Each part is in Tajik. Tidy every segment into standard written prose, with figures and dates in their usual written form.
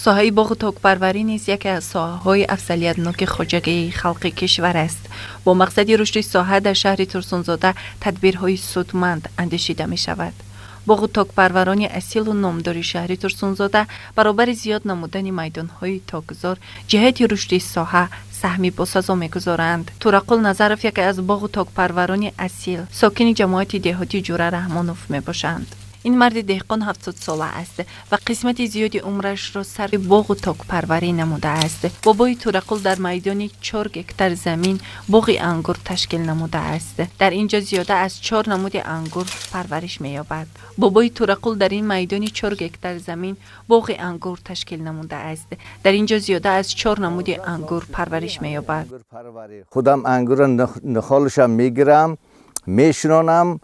Соҳаи боғу токпарварӣ низ яке аз соҳаҳои афзалиятноки хоҷагии халқи кишвар аст. Бо мақсади рушди соҳа дар шаҳри Турсунзода тадбирҳои судманд андешида мешавад. Боғу токпарварони асилу номдори шаҳри Турсунзода баробари зиёд намудани майдонҳои токзор ҷиҳати рушди соҳа саҳми босазо мегузоранд. Турақул Назаров яке аз боғу токпарварони асил, сокини ҷамоати деҳоти Ҷура Раҳмонов мебошанд. Ин марди деҳқон 70-сола аст ва қисмати зиёди умрашро сарфи боғу токпарварӣ намудааст. Бобои Турақул дар майдони 4 гектар замин боғи ангур ташкил намудааст. Дар ин ҷо зиёда аз 4 намуди ангур парвариш меёбад. Бобои Турақул дар ин майдони 4 гектар замин боғи ангур ташкил намудааст. Дар ин ҷо зиёда аз 4 намуди ангур парвариш меёбад. Худам ангурро нихолашам мегирам, мешинонам,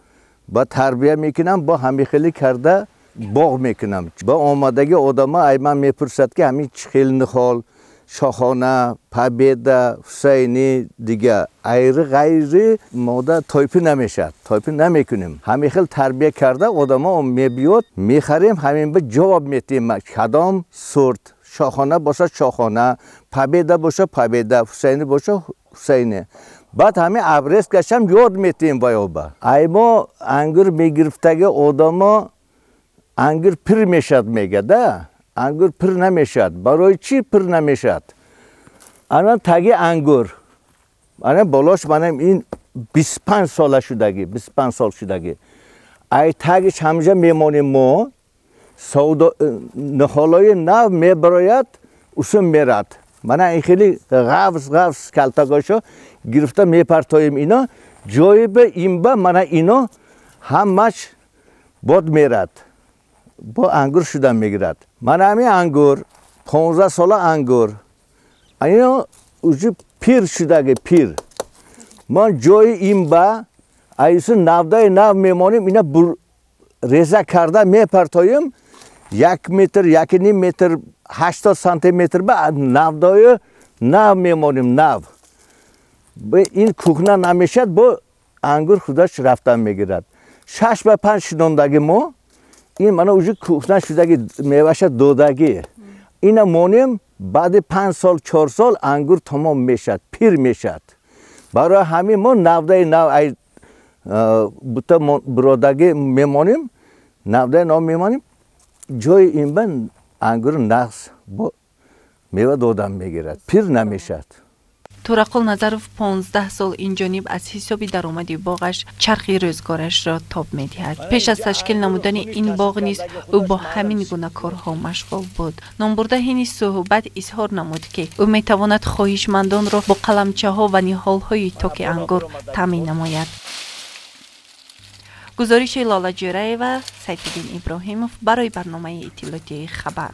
ба тарбия мекунам, бо ҳамин хеле карда боғ мекунам. Ба омадаги одамо ай ман мепурсад, ки ҳамин чӣ хел нихол, Шохона, Победа, Ҳусайнӣ, дига айри ғайри мода тойпӣ намешад, тойпӣ намекунем. Ҳамин хел тарбия карда одамо мебиёд, мехарем, ҳамин ба ҷавоб метиҳем, кадом сорт, Шохона боша Шохона, Победа боша Победа, Ҳусайнӣ боша Ҳусайнӣ. Баъд ҳамин обрезкашам ёд метиҳем ваёба. Ай мо ангур мегирифтаги одамо ангур пир мешад мега, ангур пир намешад. Барои чӣ пир намешад? Ана таги ангур, ана болош, манам ин 25 сола шудаги, 25 сол шудаги. Ай тагиш ҳамҷа мемонем мо, савдо нихолои нав мебарояд, усун мерад. Мана ин хеле ғафз ғафз калтагошо гирифта мепартоем, ино ҷои ба инба, мана ино ҳамаш бод мерад, бо ангур шуда мегирад. Мана ҳамин ангур 15 сола ангур, ино уже пир шудаги, пир. Мо ҷои инба айсу навдаи нав мемонем, ина реза карда мепартоем, 1 метр, 1,5 метр, 80 сантиметр ба навдои нав мемонем, нав. Ин кӯҳна намешад, бо ангур худаш рафтан мегирад. 6 ба 5 шинондаги мо, ин мана уже кӯҳна шудаги, меваша додагӣ. Ина монем, баъди 5 сол, 4 сол ангур тамом мешад, пир мешад. Барои ҳамин мо навдаи нав ай бута буродагӣ мемонем, навдаи нав мемонем, ҷои ин ба ангур нағз бо мева додан мегирад, пир намешад. Турақул Назаров 15 сол инҷониб аз ҳисоби даромади боғаш чархи рӯзгорашро тоб медиҳад. Пеш аз ташкил намудани ин боғ низ ӯ бо ҳамин гуна корҳо машғул буд. Номбурда ҳини суҳбат изҳор намуд, ки ӯ метавонад хоҳишмандонро бо қаламчаҳо ва ниҳолҳои токи ангур таъмин намояд. Гузориши Лола Ҷӯраева, Сайфиддин Иброҳимов барои барномаи иттилоотии «Хабар».